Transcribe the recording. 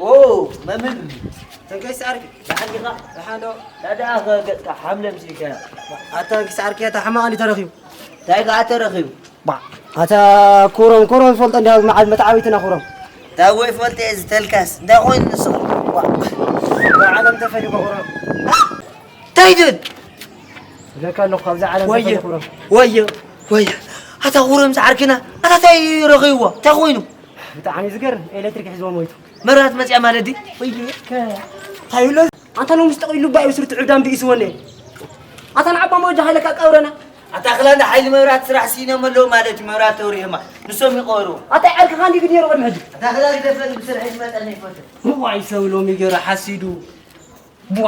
ኦ፣ መምህር። ተንከስ ዓርኪ። ደሓን ዲኻ? ደሓን ዶ? ዳኣ ገጽካ ሓምለ ምስልካ። ኣታ ተንከስ ዓርኪ፣ ኣታ ሕማቕ እንዲ ተረኺቡ። እንታይ ከኣ ተረኺቡ? ባ፣ ኣታ ኩሮም፣ ኩሮም ይፈልጦ እንዲ መዓል መተዓቢትና ኩሮም። እንታይ ወይ ፈልጠ እየ ዝተልካስ። እንታይ ኮይኑ ንስኻ? ባ፣ ዓለም ተፈሊጎ ኩሮም። እንታይ ድብል? እብለካ ኣለኹ፣ ካብዛ ዓለም ወየ፣ ተፈሊጎ ኩሮም። ወየ፣ ወየ። ኣታ ኩሮም ዝዓርክና፣ ኣታ እንታይ ረኺብዎ? እንታይ ኮይኑ? ብጣዕሚ ዝገርም፣ ኤሌክትሪክ ሒዝዎ ሞይቱ። መብራት መጽያ ማለት ድዩ? ወይኔ፣ ከ-፣ እንታይ ይብሎ? ኣንታ ሎምስ ጠቒሉ ባይ ስርቱ ዕብዳን ብኢስወነ። ኣታ ንዓባ መወጃ ሃይለካ ቀብረና። ኣታ ክላንዳ ሓይሊ መብራት ስራሕ ሲኖም ኣለዉ ማለት እዩ፣ መብራት ተብሪሆማ። ንሶም ይቐበሩ። ኣታ ዓርክኻ እንዲ ግዲ ነይሩ ቅድሚ ሕጂ። ኣታ ክላ ግደፈኒ ብስራሕ ይመጸኒ ይፈቱ። ዋይ ሰብ ሎሚ ገይሩ ሓሲዱ። ቧ!